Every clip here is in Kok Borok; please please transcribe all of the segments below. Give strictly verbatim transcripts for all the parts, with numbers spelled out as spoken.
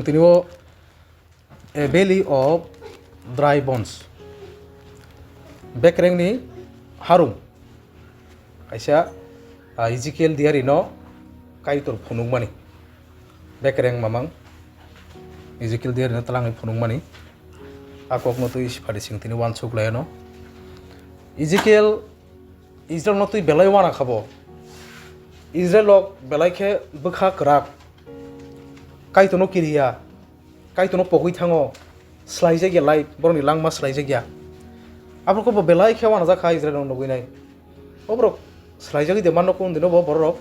Tini o a valley of dry bones. Bekerengni harung. Kaisa, ah, Ezekiel diary no Kaitor phunukmani. Bekereng mamang Ezekiel diary no twlangwi phunukmani. A kokno twi sipadi sing tini uansuk lai ano. Ezekiel Israel no twi belai wana khabo. Israel rok belai khe bwkha kwrak. Kaitor no kiriya. Kaitor no pogwi thango. Slaijakya life, borokni langma slaijakya. Aphuru khe bo belai khe wanajak kha Israel rok nugwi nai. O borok slaijagwi de manno kundino bo borok.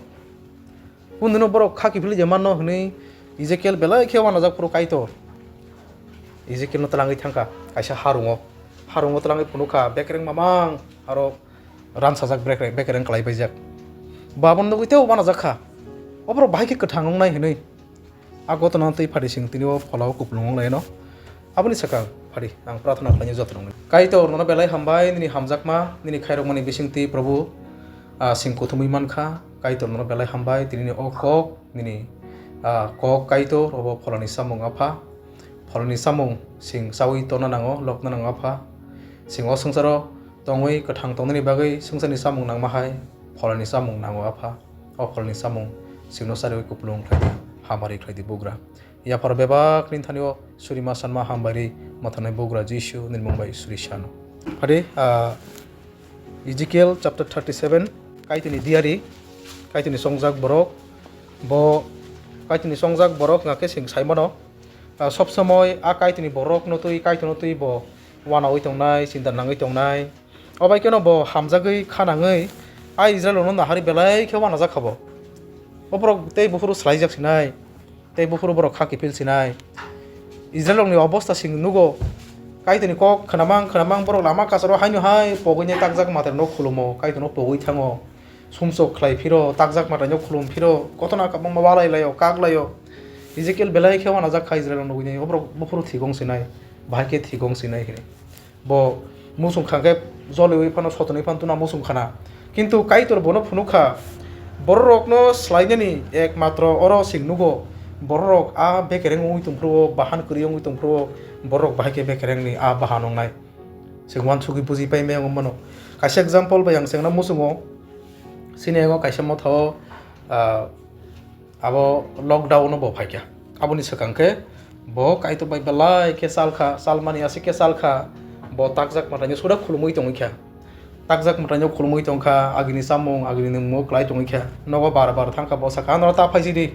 Kundino borok kha kiphilwi je manno hwnwi Ezekiel belai khe wanajak phuru Kaitor. Ezekiel no twlangwi thangkha kaisa harungo. Harungo twlangwi phunukha bekereng mamang aro ransajak bekereng, bekereng kwlai paijak. Bo abono nugwi teibo wanajak kha. O borok bahai khe kwthang wngnai hwnwi. A gotona twi phadi sing tini o pholao kupulung wng lai no. Aboni swkang phadi ang prathana khlainai joto nungni. Kaitor nono belai hambai nini hamjakma, nini khairokmani bisingtwi Prabhu, ah, sing kuthumwi mankha. Kaitor nono belai hambai tinini o kok, nini, ah, kok Kaitor obo pholani samung apha. Pholani samung sing chawi tonna nango, lokna nango apha. Sing o swngcharo tongwi kwthang tongnani bagwi swngcharni samung nangma hai pholani samung nango apha. O pholni samung singno sariwi kupulung khlai di, hamari khlai di bugra. Yapharo bebak nini thani o surima sanma hambai ri mwthangnai bugra Jisu nini mung bai suri sano. Phadi, ah, Ezekiel chapter thirty-seven, Kaitorni diary, Kaitorni songjak borok, bo Kaitorni songjak borok hwnkha khe sing sai mano. Ah, sob somoi a Kaitorni borokno twi, Kaitorno twi bo wanaui tongnai, sinta nangwi tongnai. Obai kheno bo hamjagwi kha nangwi a Israel rokno nahari belai khe wanajak kha bo. O borok tei buphuru swlaijak sinai, tei buphuru borok kha kiphil sinai. Israel rokni obosta sing nugo, Kaitorni kok khwnamang khwnamang borok lama kasaro haino hai pogwini takjak matarno khulumo, Kaitorno pogwi thango. Sumsok khlai phiro, takjak matarno khulum phiro, kotona kabangma walai laio, kak laio. Ezekiel belai khe wanajak kha Israel rok nugwi nai, oborok buphuru thigong sinai, bahai khe thigong sinai hinwi. Bo muchung kha khe joliui phano sotonwi phano tuna muchung khana. Kintu Kaitor bono phunuk kha, bororokno swlainani ekmatro oro sing nugo, bororok a bekereng wngwi tongphuru-o, bahan kwrwi wngwi tongphuru-o, bororok bahai khe bekerengni a bahan wngnai. Sing uansugwi buji pai maya wng mano. Kaisa example bai ang chengna muchungo, sini ego kaisa motha-o, ah, Abo lockdown-o bo phaikha. Aboni swkang khe bo Kaitor bai belai khe chalkha, chalmani aswk khe chalkha, bo takjak mwtaino suda khulumui tongwi kha. Takjak mwtaino khulumui tongkha, agini chamung, agini nungmung kwlai tongwi kha. Nogo bar bar thangkha, bo sakha, "Anoro ta phaisidi.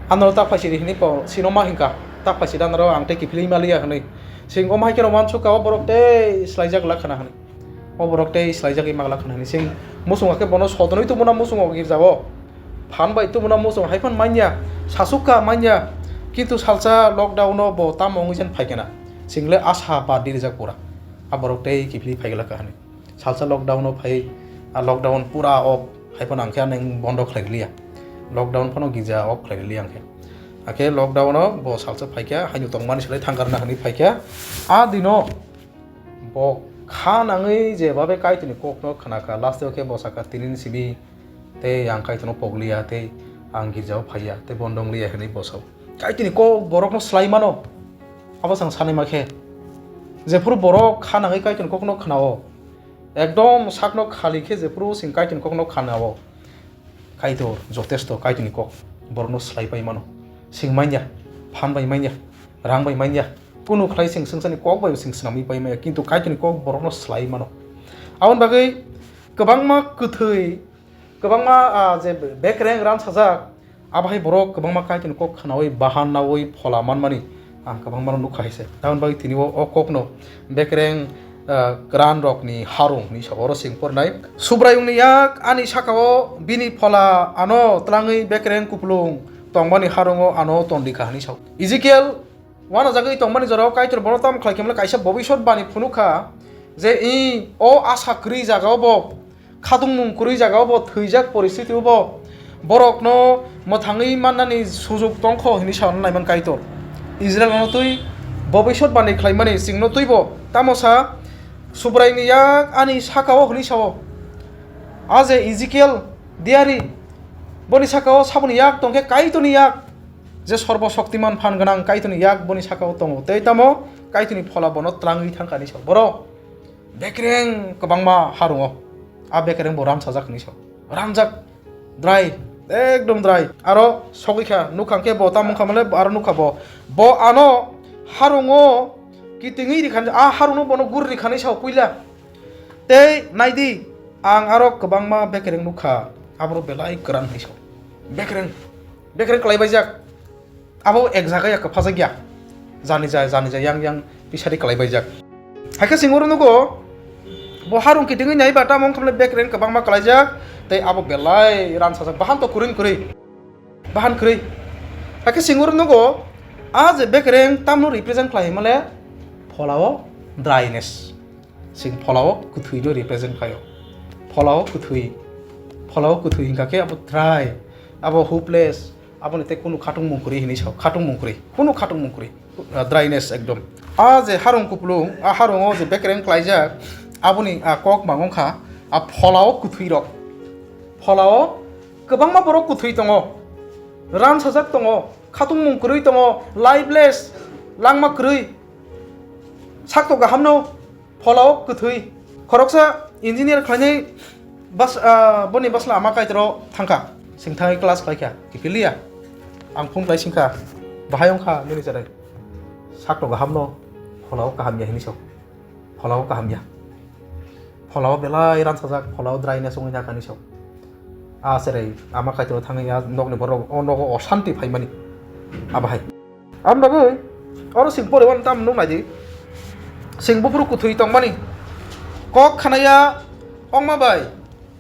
Anoro ta phaisidi," hinwi bo sino ma hinkha. "Ta phaisidi anoro, ang tei kiphilwi maliya," hinwi. Sing omo hai kheno uansukha, o borok tei swlaijak lakhana hinwi. O borok tei swlaijagwi magla khna hinwi sing muchung hakhe bono sotonwi tubuna muchungo girjao. Phan bai tubuna muchung hai phan manya, sasukha manya. Kintu salsa lockdown-o bo tamo wngwi jen phaikhe na. Single asa bad dirijak pura. A borok tei kiphilwi phaigwlakha hinwi. Salsa lockdown-o phai, a lockdown pura off hai phano ang khe aneng bondo khlailiya. Lockdown phano girja off khlailiya ang khe. Hakhe lockdown-o bo salsa phaikha, haino tongmani slai thangkarna hinwi phaikha. A dino Bo kha nangwi je babe Kaitorni kokno khnakha, last-o khe bo sakha, "Tinini simi tei ang Kaitorno pogliya, tei ang girjao phaiya, tei bono dongliya," hinwi bo sao. Kaitorni kok borokno swlai mano. Abo chwng sanima khe, jephuru borok kha nangwi Kaitorni kokno khnao, ekdom sakno khali khe jephuru chwng Kaitorni kokno khnao, Kaitor jotesto, Kaitorni kok borokno swlai pai mano. Chwng manya, phan bai manya, rang bai manya, kunu khlai chwng swngcharni kok bai chwng swnamwi pai manya, kintu Kaitorni kok borokno swlai mano. Aboni bagwi kwbangma kwthwi, kwbangma, ah, je bekereng ran sajak, abo hai borok kwbangma Kaitorni kok khnaui, bahan naui, phola manmani, ang kwbangma no nukha hai se. Aboni bagwi tini o, o kokno bekereng, ah, kwran rokni harung hinwi sa, oro chwng pornai. Subraiyungni yak ani saka-o bini phola ano twlangwi bekereng kupulung tongmani harungo ano tondikha hinwi sa. Ezekiel wanajagwi tongmani jorao Kaitor bono tamo khlai khe mano kaisa bobisot bani phunukha je, i o asa kwrwi jagao bo, khatungmung kwrwi jagao bo thwijak poristiti-o bo borokno mwthangwi mannani sujuk tongkho hinwi sa naiman Kaitor. Israel ano twi bobisot bani khlaimani chwngno twibo tamo sa, Subraiyungni yak ani saka-o hinwi sa-o. A je Ezekiel diary, boni saka-o saboni yak tongkhe Kaitorni yak. je Sorbo Shoktiman phan gwnang Kaitorni yak boni saka-o tongo, tei tamo Kaitorni phola bono twlangwi thangkha hinwi sa. Borok bekereng kwbangma harungo, a bekereng bo ramsajak hinwi sa. Ramjak, dry, ekdom dry. Aro sogwi kha, nukha khe bo tamo wngkha male, aro nukha bo. Bo ano harungo kitingwi rikha, a harungno bono gur rikha hinwi sa puila. Tei naidi, ang aro kwbangma bekereng nukha, aboro belai kwran hinwi sa. Bekereng, bekereng kwlaibaijak. Abo ek jaga ya kwphajak ya. Jani jai, jani jai, yang yang pisari kwlaibaijak. Haikhe singoro nugo, bo harung kitingwi naiba tamo wngkha male bekereng kwbangma kwlaijak, tei abo belai ramsajak, bahan to kwrwi kwrwi. Bahan kwrwi. Haikhe singoro nugo, a je bekereng tamno represent khlai male, pholao dryness. Sing pholao kwthwino represent khlaio. Pholao kwthwi. Pholao kwthwi hinkha khe abo dry, abo hopeless, aboni tei kunu khatungmung kwrwi hinwi sa, khatungmung kwrwi. Kunu khatungmung kwrwi. Ah, dryness ekdom. A je harung kupulung, a harungo je bekereng klaijak, aboni a kok mang wngkha, a pholao kwthwi rok. Pholao kwbangma borok kwthwi tongo. Ramsajak tongo, khatungmung kwrwi tongo, lifeless, langma kwrwi. Sak to gahamno, pholao kwthwi. Khoroksa engineer khlainai bas-, ah, boni basla ama Kaitoro thangkha. Sing thangwi class khlaikha, kiphilya. Ang phone khlai singkha, bahai wngkha nini cherai. Sak to gahamno, pholao kaham ya hinwi sa. Pholao kaham ya. Pholao belai ramsajak, pholao dryness wngwi nakha hinwi sa. A cherai ama Kaitoro thangwi a nokni borok o nogo oshanti phaimani. Abahai. Aboni bagwi oro sing pore uanw tamo nuknai di. Sing buphuru kwthwi tongmani. Kok khanaya ongma bai,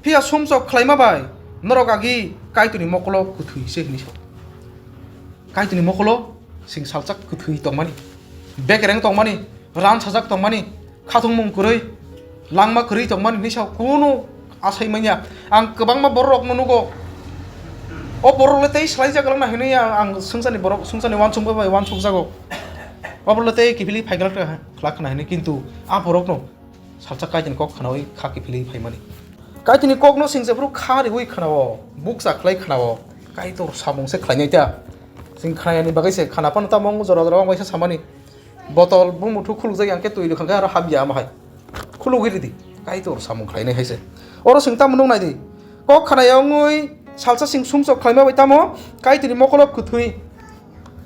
phiya sumsok khlaima bai, norok agi Kaitorni mokolo kwthwi se hinwi sa. Kaitorni mokolo sing salsa kwthwi tongmani. Bekereng tongmani, ramsajak tongmani, khatungmung kwrwi, langma kwrwi tongmani hinwi sa kunu asai manya. Ang kwbangma bororokno nugo. O bororok le tei swlaijak rwna hinwi ang, ang swngcharni borok, swngcharni uansukma bai uansukjago. O borok le tei kiphilwi phaiglak kha, khlak khna hinwi, kintu a borokno salsa Kaitorni kok khnawi kha kiphilwi phaimani. Kaitorni kokno sing jephuru kha riwi khnao, bukcha khlai khnao, Kaitor samung se khlainai ta. Sing khnayani bagwi se khna phano tamo jora jora wng bai se samani. Botol bumuthu khulukjak yang khe twi rwkha khe aro habya ama hai. Khulugwi ridi. Kaitor samung khlainai hai se. Oro sing tamo nuknai di. Kok khanaya wngwi salsa sing sumsok khlaima bai tamo Kaitorni mokolo kwthwi.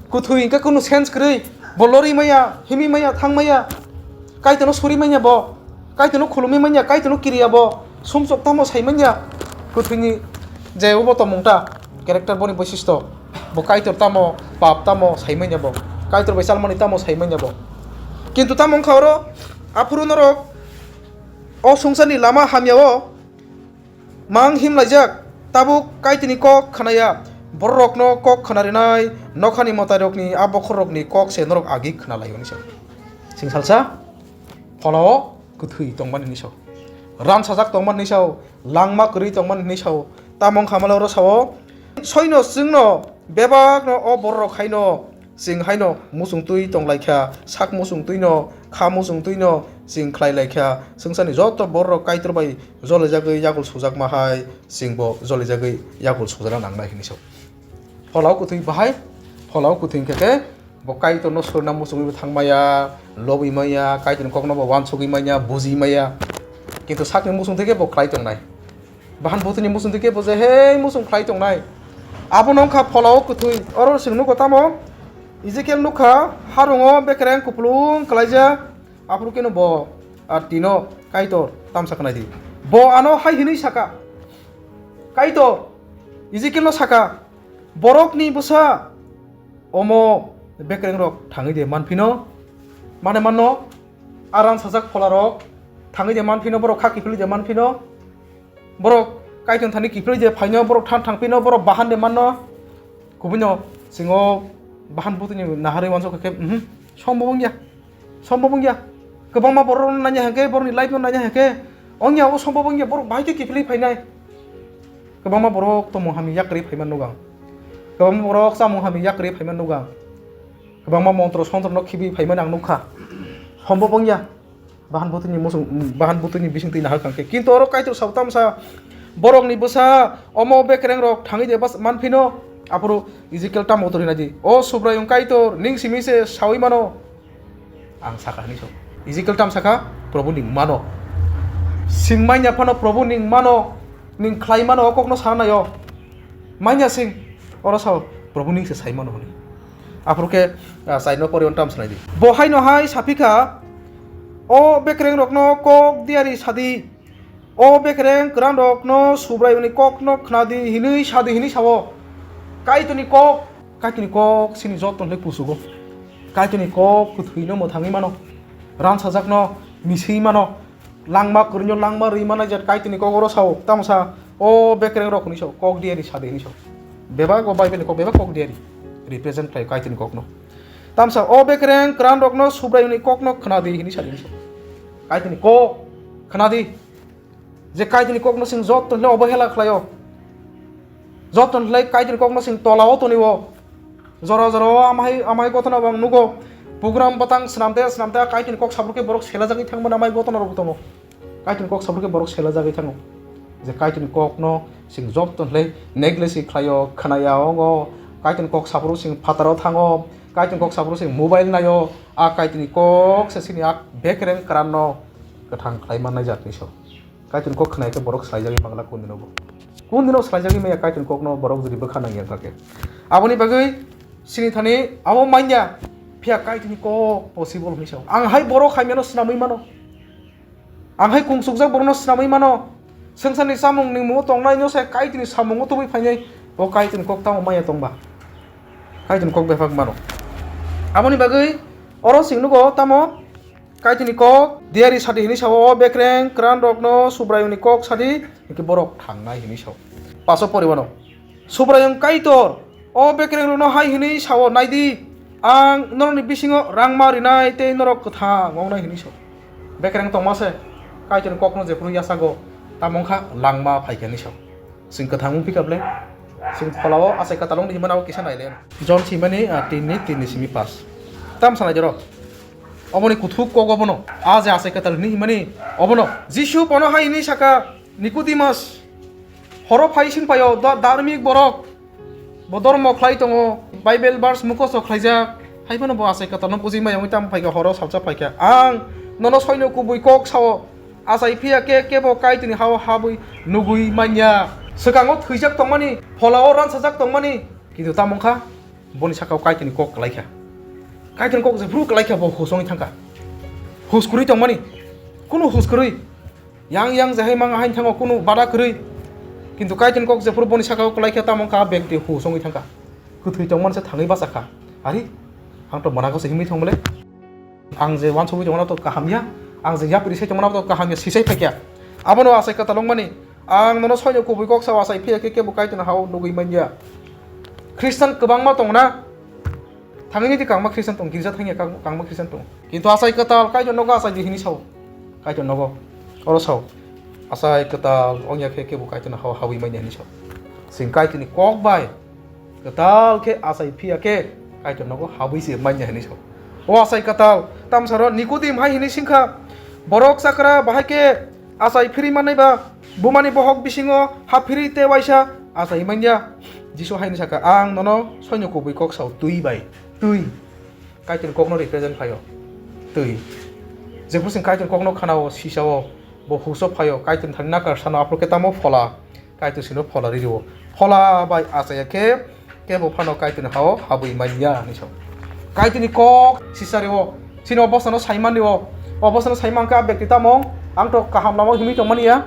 Kwthwi hwnkhe kunu sense kwrwi. Bo lorwi maya, himwi maya, thang maya. Kaitorno suri manya bo. Kaitorno khulumwi manya, Kaitorno kiriya bo. Sumsok tamo sai manya. Kwthwini je obo tongmung ta. Character boni boisisto, bo Kaitor tamo, pap tamo sai manya bo, Kaitor bai chalmani tamo sai manya bo. Kintu tamo wngkha oro, aphuru norok o swngcharni lama hamya o mang himlaijak, tabuk Kaitorni kok khnaya, bororokno kok khna rinai nokhani mwtairokni a bokhorrokni kok se norok agi khna lai hwnwi sa. Sing salsa pholao kwthwi tongmani hinwi sa-o, ramsajak tongmani hinwi sa-o, langma kwrwi tongmani hinwi sa-o. Tamo wngkha male oro sa-o, soino chwngno bebakno o bororok haino chwng haino muchung twi tong lai kha, sak muchung twino, kha muchung twino chwng khlai lai kha. Swngcharni joto bororok Kaitor bai joli jagwi yagul sujakma hai chwngbo joli jagwi yagul sujana nangnai hinwi sa-o. Pholao kwthwi bahai, pholao kwthwi hwnkhe khe bo Kaitorno sorna muchungwi bo thang maya, lobwi maya, Kaitorni kokno bo uansugwi maya, buji maya. Kintu sakni muchung theke bo khlai tongnai. Bahan butini muchung theke bo je hei muchung khlai tongnai. Abono wngkha pholao kwthwi. Oro chwng nukgo tamo? Ezekiel nukha, harungo bekereng kupulung kwlaijak. Aphuru keno bo, ah, tino Kaitor tamsa khnai di. Bo ano hai hwnwi saka, Kaitor, Ezekielno saka, Borokni bwsa omo bekerengrok thangwi de manphino? Mane manno, a rangsajak pholarok thangwi de manphino, borok kha kiphilwi de manphino? Borok Kaitor thani kiphilwi de phaino, borok than thangphino, borok bahan de manno? Kubuino singo bahan butini naharwi wansukha khe, mhm, sombo wngya. Sombo wngya. Kwbangma borok naina hwnkhe, borokni life no naina hwnkhe, wngya, o sombo wngya, borok bahai khe kiphilwi phainai. Kwbangma borok tongmung hamya yakarwi phaiman nukha. Kwbangma borok chamung hamya yakarwi phaiman nukha. Kwbangma montro sontrono khibiwi phaiman ang nukha. Sombo wngya. Bahan butini musung, bahan butini bising twi nahar kangkhe. Kintu oro Kaitor sabo tamsa, borokni bwsa omo bekerengrok thangwi de bas manphino? Aphuru Ezekiel tamo tor hinai di, "O Subraiyung Kaitor, ning simi se saui mano." Ang sakha hinwi sao. Ezekiel tam sakha, "Probu ning mano." Sing manya phano, "Probu ning mano, ning khlai mano," o kokno sana naio. Manya sing, oro sao, "Probu ning se sai mano," hwnwi. Aphuru khe, ah, chaino poriwan tam sanai di. Bo haino hai saphikha, "O bekreng rokno kok diari sadi." O bekreng kwran rokno Subraiyungni kokno khna di hinwi sa di hinwi sao. Kaitorni kok, Kaitorni kok sini joto hwnle kusugo. Kaitorni kok kwthwino mwthangwi mano, ransajakno miswi mano, langma kwrwino langma rwi mano je Kaitorni kok oro sao. Tamo sa, o bekreng rok hinwi sao, kok diari sa di hinwi sao. Bebak o Bible ni kok bebak kok diari represent khlai Kaitorni kokno. Tamo sa, o bekreng kwran rokno Subraiyungni kokno khna di hinwi sa di hinwi sao. Kaitorni kok khna di. Je Kaitorni kokno chwng joto hwnle obohela khlaio. Joto hwnle Kaitorni kokno chwng tolao tonio. Jora jora o amahai, amahai gotona bo ang nugo. Program bwtang swnamte swnamte Kaitorni kok sabrukhe borok selajagwi thangmani amahai gotona rok tongo. Kaitorni kok sabrukhe borok selajagwi thango. Je Kaitorni kokno chwng joto hwnle neglect khlaio, khnaya ongo. Kaitorni kok sabruk chwng phataro thango. Kaitorni kok sabruk chwng mobile naio. A Kaitorni kok se chini a bekreng kwranno kwthang khlai mannai jatni so. Kaitorni kok khna khe borok swlaijagwi mangla kun dino bo. Kun dino swlaijagwi maya Kaitorni kokno borok jodi bwkha nangya kha khe. Aboni bagwi sini thani abo manya phiya Kaitorni kok possible hwnwi sao. Ang hai borok hamyano swnamwi mano. Ang hai kungsukjak borokno swnamwi mano. Swngcharni chamung ningmungo tongnaino se Kaitorni samungo tubui phainai. O Kaitorni kok tamo maya tongba. Kaitorni kok bebak mano. Aboni bagwi oro chwng nugo tamo Kaitorni kok, diari sadi hinwi sao, o bekreng kwran rokno Subraiyungni kok sadi, hinkhe borok thangnai hinwi sao. Paso poriwano, Subraiyung Kaitor, o bekreng rokno hai hinwi sao, "Naidi, ang norokni bisingo rangma rinai tei norok kwthang wngnai," hinwi sao. Bekreng tongma se, Kaitorni kokno jephuru yachago, tamo wngkha langma phaikha hinwi sao. Chwng kwthang wng phika ble? Chwng pholao achai kwtal wngni himani abo kisa naile. Jon simani, ah, tinni, tinni simi pas. Tam sanai jero. Oboni kuthuk kok obono. A je achai kwtal hini himani obono. Jisu bono hai hini saka, "Nikodimas, horo phai sing paio, da-, dharmik borok. Bo dormo khlai tongo, Bible verse mukhosto khlaijak. Hai phano bo achai kwtalno bujima yongwi tam phaikha, horo salsa phaikha. Ang nono soino kubui kok sao." Achai phiya khe kebo Kaitorni ha-o habwi nugwi manya. Swkango thwijak tongmani, pholao ransajak tongmani, kintu tamo wngkha boni sakao Kaitorni kok kwlaikha. Kaitorni kok jephru kwlaikha bo hus wngwi thangkha. Hus kwrwi tongmani, kunu hus kwrwi. Yang yang je hai manga haini thango kunu bada kwrwi. Kintu Kaitorni kok jephru boni sakao kwlaikha tamo wngkha a bekti hus wngwi thangkha. Kwthwi tongmani se thangwi bachakha. Ari, ang to mwnakgo se himwi thangmale. Ang je wansugwi tongmano to kaham ya, ang je yapri sai tongmano to kaham ya, sisai phaikya. Abono achai kwtal wngmani, ang nono soino kubui kok sao achai phiya khe kebo Kaitorni ha-o nugwi manya. Khristan kwbangma tongna, thangwi di kangma Khristan tong, girja thangya kang-, kangma Khristan tong. Kintu achai kwtal Kaitor nogo achai di hini sao, Kaitor nogo. Oro sao, achai kwtal wngya khe kebo Kaitorni ha-o habwi manya hini sao. Chwng Kaitorni kok bai kwtal khe achai phiya khe Kaitor nogo habwi se manya hinwi sao. O achai kwtal, tamsaro Nikodim hai hinwi singkha, "Borok chakra bahai khe achai phiri mannai ba? Bumani bohok bisingo ha phiri tei waisa achai manya?" Jisu hai hinwi sakha, "Ang nono soino kubui kok sao, twi bai, twi." Kaitorni kokno represent phaio, twi. Jephru chwng Kaitorni kokno khanao, sisao, bo huso phaio, Kaitorni thani nakar sano, aphuru khe tamo phola. Kaitor sino phola ri rio. Phola bai achaya khe kebo phano Kaitorni ha-o habwi manya hinwi sao. Kaitorni kok sisa rio. Chini obostano sai mani o. Obostano sai mankha a bekti tamo ang to kaham lama himwi tongmani ya.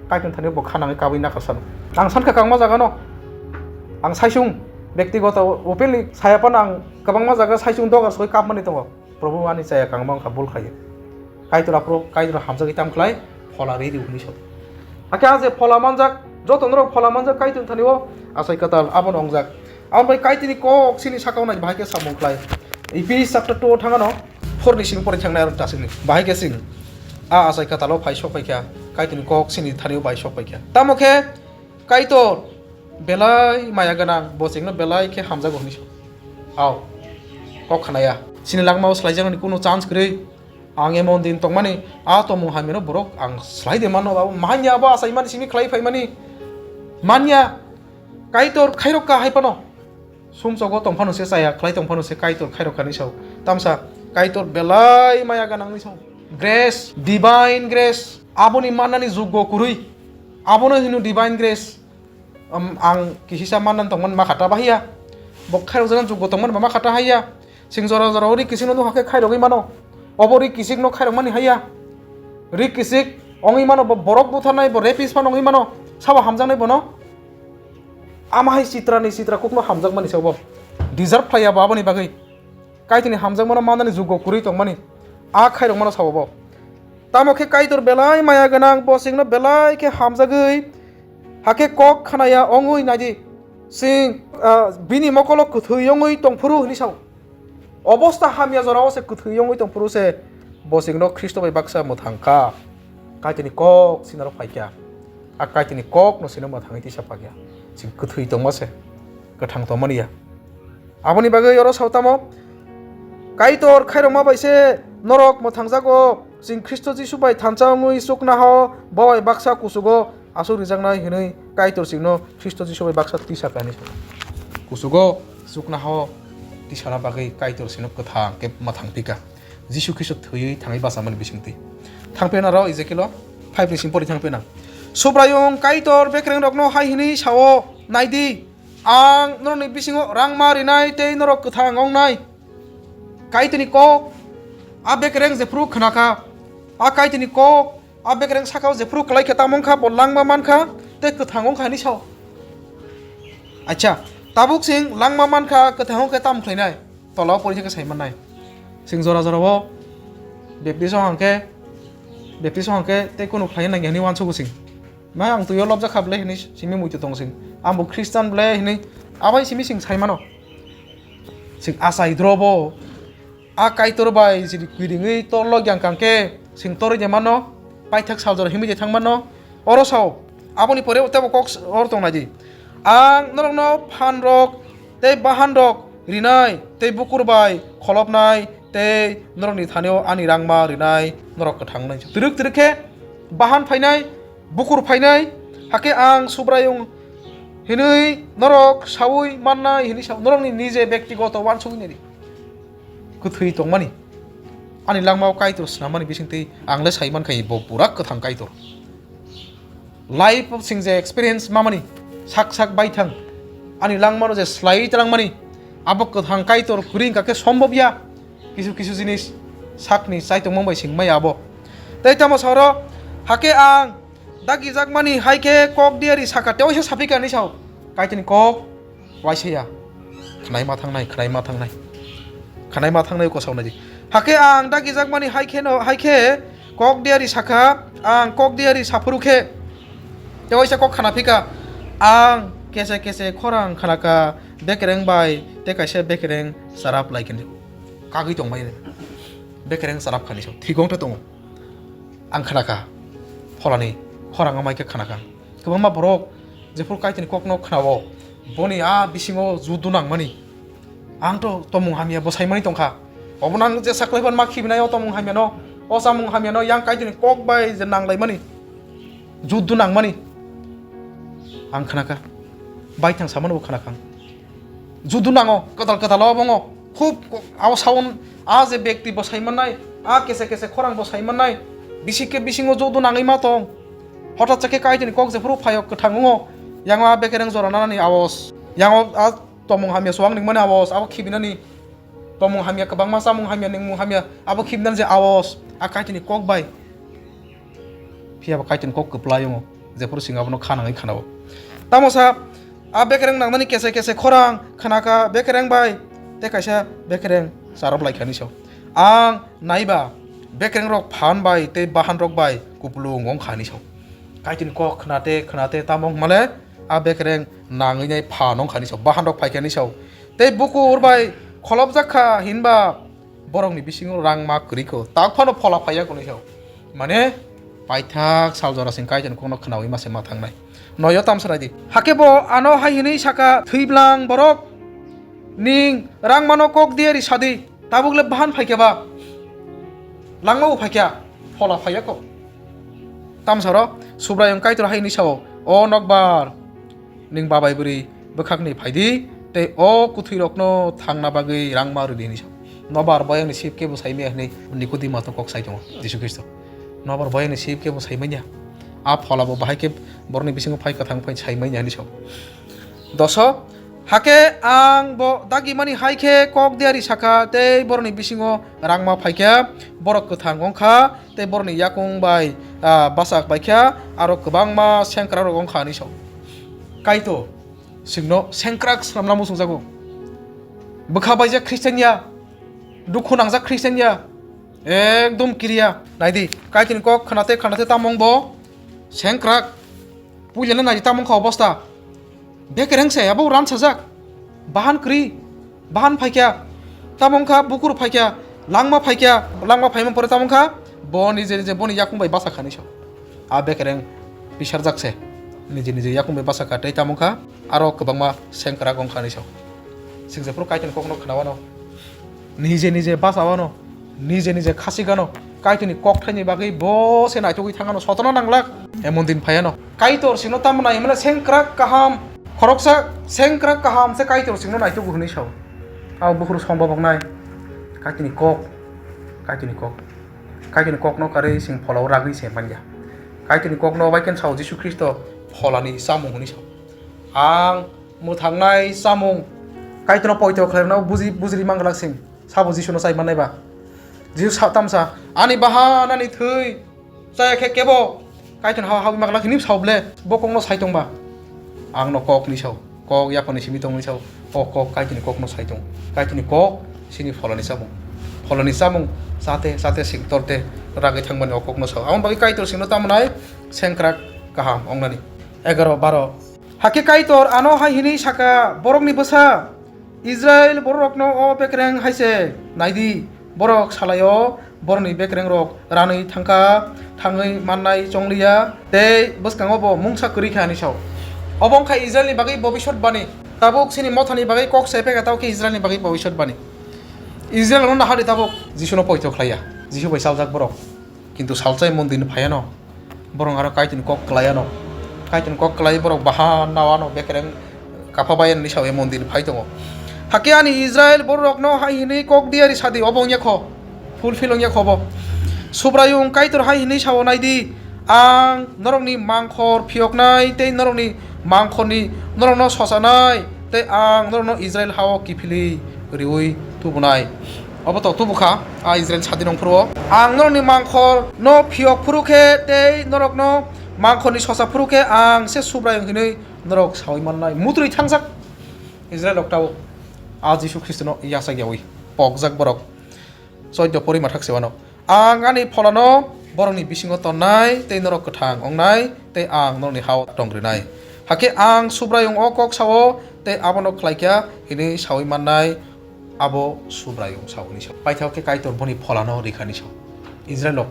Kaitorni thani bo khanangwi kabwi nakar sano. Ang sankha kangma jagano. Ang saisung bektigoto openly saya phano ang kwbangma jaga saisung dogar soi kapmani tongo. Probu ani chaya kangma wngkha bul khaio. Kaitor aphuru, Kaitor hamjagwi tam khlai, phola ri di hinwi sao. Hakhe a je phola manjak, joto norok phola manjak Kaitor thani o achai kwtal abono wngjak. Aboni bai Kaitorni kok chini sakao nai bahai khe samung khlai. Ephes chapter two o thangano, four ni simi pore thangnai aro tasik ni. Bahai khe chwng a achai kwtal o phai sok phai kha, Kaitorni kok chini thani o bai sok phai kha. Tamo khe Kaitor belai maya gwnang, bo chwngno belai khe hamjago hinwi sao. Ao, kok khnaya. Chini langmao swlaijaknani kunu chance kwrwi. Ang emon din tongmani, a tongmung hamyano borok ang swlai de mano, abo manya abo achaimani simi khlai phaimani. Manya, Kaitor khairok kha hai phano. Sumsogo tongphano se chaya, khlai tongphano se Kaitor khairok kha hinwi sao. Tamsa Kaitor belai maya gwnang hinwi sao. Grace, divine grace, aboni mannani juggo kwrwi. Abono hino divine grace. Am, ang kisisa mannani tongmani ma kha ta bahiya. Bo khairokjaknani juggo tongmani ba ma kha ta haiya. Sing jora jora o ri kisikno nukha khe khairogwi mano. Obo ri kisikno khairokmani haiya. Ri kisik wngwi mano, bo borok butharnai, bo rapist phano wngwi mano. Sabo hamjaknai bono. Ama hai chitra ni chitra kukno hamjakmani se obo. Deserve khlaiya bo aboni bagwi. Kaitorni hamjakmano mannani juggo kwrwi tongmani. A khairokmano sao bo. Tamo khe Kaitor belai maya gwnang, bo chwngno belai khe hamjagwi, hakhe kok khnaya wngwi naidi. Chwng, ah, bini mokolo kwthwi wngwi tongphuru hinwi sao. Obosta hamya jorao se kwthwi wngwi tongphuru se bo chwngno Khristo bai baksa mwthang kha. Kaitorni kok sinaro phai kha. A Kaitorni kokno sino mwthangwi tisa phai kha. Chwng kwthwi tongma se kwthang tongmani ya. Aboni bagwi oro sao tamo, Kaitor khairokma bai se norok mwthangjago. Chwng Khristo Jisu bai thansa wngwi chuknoha-o bo bai baksa kuchugo aswk rijaknai hwnwi Kaitor chwngno Khristo Jisu bai baksa tisa kha hinwi sao. Kuchugo chuknoha-o tisana bagwi Kaitor chwngno kwthang khe mwthang phi kha. Jisu Khristo thwiwi thangwi bachamani bisingtwi. Thang phi naro Ezekielo five ni simi pori thang phi nang. Subraiyung Kaitor bekerengrokno hai hwnwi sao, "Nai di, ang norokni bisingo rangma rinai tei norok kwthang wngnai." Kaitorni kok, a bekereng jephru khna kha, a Kaitorni kok, a bekereng saka-o jephru klai khe tamo wng kha, bo langma man kha, tei kwthang wng kha hinwi sao. Acha, tabuk chwng langma man kha, kwthang wng khe tamo khlainai? Tola-o pori khe sai mannai. Chwng jora jora-o baptism hang khe, baptism hang khe tei kunu khlai nang ya hinwi uansugo chwng. Mai ang twi-o lobjak kha ble hinwi simi muitu tong chwng. Ang bo Christian ble hinwi abai simi chwng sai mano. Chwng achai drobo. A Kaitor bai jili kwrwngwi tor lok yang kang khe, chwng torwi de mano, paithak sal jora himwi de thang mano. Oro sao, aboni pore tebo kok s-, oro tong nai di. Ang norokno phan rok tei bahan rok rinai, tei bukur bai kholopnai, tei norokni thani-o ani rangma rinai, norok kwthang wngnai. Twrwk twrwk khe bahan phainai, bukur phainai, hakhe ang Subraiyung hinwi norok saui mannai hinwi sao, norokni nije bektigoto uansugwi nai di. Kwthwi tongmani, ani langmao Kaitor snamani bisingtwi ang le sai mankha bo pura kwthang Kaitor. Life o chwng je experience mamani, sak sak baithang, ani langmano je slaiwi talangmani, abo kwthang Kaitor kwrwi wngkha khe sombobya. Kisu kisu jinis sakni chaitongmung bai singmaya abo. Tei tamo saoro, hakhe ang dagijakmani hai khe kok diari saka, tewaisa saphika hinwi sao. Kaitorni kok waisa ya. Khwnai ma thangnai, khwnai ma thangnai. Khwnai ma thangnai kosao nai di. Hakhe ang dagijakmani hai khe no, hai khe kok diari sakha, ang kok diari saphuru khe. Tewaisa kok khna phika, ang kese kese khorang khnaka, bekereng bai tei kaisa bekereng charap lai khe kagwi tongmani. Bekereng charap khani sao, thwigong ta tongo. Ang khnaka, pholani khorang amai khe khnaka. Kwbangma borok jephuru Kaitorni kokno khnao, boni a bisingo judu nangmani. Ang to tomung hamya bwsaimani tongkha. Obono ang jesa khlaiphano ma khibinai o tomung hamyano, o chamung hamyano, yang Kaitorni kok bai je nanglaimani, judu nangmani. Ang khnaka, baithang samano bo khnaka ang. Judu nango, kwtal kwtal o bongo. Khub ko-, abo saun, a je bekti bwsai mannai, a kese kese khorang bwsai mannai, bisi khe bisingo judu nangwi ma tong. Hothat sa khe Kaitorni kok jephuru phaio kwthang wngo, yango a bekereng jora nanani aos. Yango a tomung hamya suang ningmani aos, abo khibinani. Tomung hamya kwbangma, chamung hamya, ningmung hamya, abo khibinani je aos, a Kaitorni kok bai. Phiya bo Kaitorni kok kwplai wngo, jephuru chwng abono kha nangwi khanao. Tamo sa, a bekereng nangnani kese kese khorang khnaka bekereng bai, tei kaisa bekereng charap lai kha hinwi sao. Ang naiba, bekereng rok phan bai tei bahan rok bai kupulung wng kha hinwi sao. Kaitorni kok khnate khnate tamo wng male, a bekereng nangwi nai phan wng kha hinwi sao, bahan rok phai kha hinwi sao. Tei bukur bai kholopjak kha hinba, borokni bisingo rang ma kwrwi kho, tak phano phola phaiya kwnwi sao. Mane, paithak sal jora sing Kaitorni kokno khnaui ma se ma thangnai. Noyo tamsa nai di. Hakhe bo ano hai hwnwi saka, "Thwiblang borok, ning rang mano kok diari sadi, tabuk le bahan phaikhe ba? Langma bo phaikha, phola phaiya kho." Tamsaro Subraiyung Kaitor hai hwnwi sao, "O nokbar, ning babai bwrwi bwkhakni phai di, tei o kwthwirokno thangna bagwi rangma rwdi hwnwi sa. Nobar boyangni sip kebo sai manya hwnwi Nikodima to kok sai tongo Jisu Khristo. Nobar boyangni sip kebo sai manya. A phola bo bahai khe borokni bisingo phai kwthang phai sai manya hwnwi sa. Doso, hakhe ang bo dagimani hai khe kok diari sakha tei borokni bisingo rangma phaikha, borok kwthang wngkha tei borokni yakung bai, ah, bachak paikha, aro kwbangma sengkrakrok wngkha hwnwi sa. Kaitor chwngno sengkrak swnamna muchungjago. Bwkha baijak Khristian ya, dukhu nangjak Khristian ya, ekdom kiriya. Naidi, Kaitorni kok khwnate khwnate tamo wng bo sengkrak. Puilano naidi tamo wngkha obosta. Bekereng se abo ransajak. Bahan kwrwi, bahan phaikya, tamo wngkha bukur phaikya, langma phaikya, langma phaima pore tamo wngkha bo nije nije boni yakung bai bachakha hwnwi sa. A bekereng pisarjak se, nije nije yakung bai bachakha tei tamo wngkha aro kwbangma sengkrak wngkha hwnwi sa. Chwng jephuru Kaitorni kokno khwnawano, nije nije bachawano, nije nije khasigano, Kaitorni kokthaini bagwi bo se naitugwi thangano, sotona nanglak. Emon din phaiano. Kaitor chwngno tamo nai hwnmale sengkrak kaham. Khoroksa sengkrak kaham se Kaitor chwngno naitugo hwnwi sao. Abo bukhuru song baboknai. Kaitorni kok. Kaitorni kok. Kaitorni kokno karwi chwng pholao ragwi se manya. Kaitorni kokno bai khe sao Jisu Khristo pholani chamung hwnwi sao. Ang mwthangnai chamung. Kaitorno poito khlairokno buji, bujiri manglak chwng. Sabo Jisuno chai mannai ba? Jisu sa-, tamsa, "Ani bahan, ani thwi chaya khe kebo Kaitorni ha-, habwi manglak hwnwi sao ble, bo kokno sai tong ba?" Angno kok hwnwi sao, kok yaphangni simi tong hwnwi sao, o kok Kaitorni kokno sai tong. Kaitorni kok chini pholani chamung. Pholani chamung chate, chate sing torte ragwi thangmani o kokno sao. Aboni bagwi Kaitor chwngno tamo nai sengkrak kaham wngnani. Egaroh, baroh. Hakhe Kaitor ano hai hwnwi saka, "Borokni bwsa, Israil bororokno o bekereng hai se nai di, borok salai-o borokni bekerengrok ranwi thangkha, thangwi mannai chongliya, tei bwskango bo mungsa kwrwi kha," hwnwi sao. Obo wng kha Israilni bagwi bobiswt bani. Tabuk chini mothani bagwi kok se pekha, tamo khe Israilni bagwi bobiswt bani. Israilrokno nahardi tabuk Jisuno poito khlaiya, Jisu bai chaljak borok. Kintu salsa emon din phaiano, borok aro Kaitorni kok kwlaiano. Kaitorni kok kwlai borok bahan nawano bekereng kapha bai hwnwi sao emon din phai tongo. Hakhe ani Israil bororokno hai hwnwi kok diari sadi, obo wngya kho, fulfill wngya kho bo. Subraiyung Kaitor hai hwnwi sao, "Nai di, ang norokni mangkhor phiyoknai tei norokni mangkhorni norokno sochanai, tei ang norokno Israil ha-o kiphilwi riui tubunai." Obo to tubu kha, a Israil sadi nong phuru-o. "Ang norokni mangkhor no phiyok phuru khe tei norokno mangkhorni socha phuru khe ang se Subraiyung hinwi norok saui mannai." Mutrui thangjak Israil rok tabuk a Jisu Khristono yachak yaui pokjak borok. Choiddo pori mathak se uano, "Ang ani pholano borokni bisingo tonnai tei norok kwthang wngnai tei ang norokni ha-o tong rwnai." Hakhe ang Subraiyung o kok sao tei abono khlaikha hinwi saui mannai. Abo Subraiyung sauni sa. Paithak khe Kaitor boni pholano rikha ni sa. Israilrok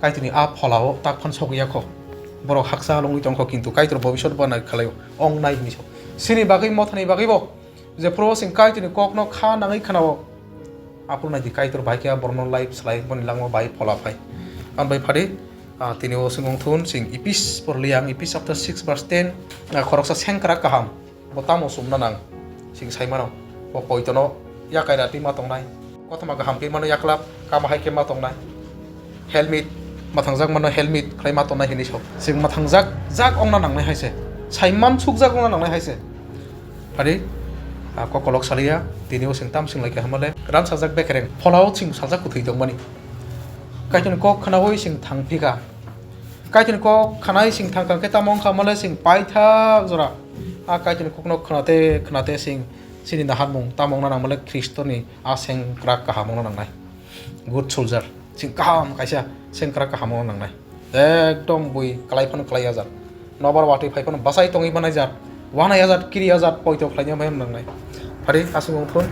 Kaitorni a pholao tak phan sogwi ya kho. Borok haksa halongwi tong kho, kintu Kaitor bobiswt bo nai khlaio, ong nai hwnwi sa. Chini bagwi, mothani bagwi bo, jephuru chwng Kaitorni kokno kha nangwi khnao, aphuru nai di Kaitor bai khe borokno life slai boni langma bai phola phai. Ang bai phadi, ah, tini o chwng wng thun, chwng Ephes por liya, ang Ephes chapter six verse ten, ah, khoroksa sengkrak kaham. Bo tamo chumna nang? Chwng sai mano, bo poitono yakai ratwi ma tongnai. Kothoma kaham khe mano yaklap, kama hai khe ma tongnai. Helmet, mathangjak mano helmet khlai ma tongnai hinwi sok. Chwng mathangjak, jak ongna nangnai hai se. Saiman sukjak ongna nangnai hai se. Phari, ah, kokolok saliya, tini o chwng tam chwng lai kha hamale. Ran sajak bekereng, pholao chwng sajak kwthwi tongmani. Kaitorni kok khnaui chwng thang phika. Kaitorni kok khanai chwng thang kha khe tamo wngkha male chwng paithak jora. A Kaitorni kokno khnate khnate chwng chini naharmung tamo wngna nang male Khristoni a sengkrak kaham wngna nangnai. Good soldier. Chwng kaham kaisa sengkrak kaham wngna nangnai. Ekdom bui kwlai phano kwlai ajak. Nobar watwi phai phano bachai tongwi manai jak. Wanai ajak, kiri ajak, poito khlaina bai nangnai. Phari aswk wng thun.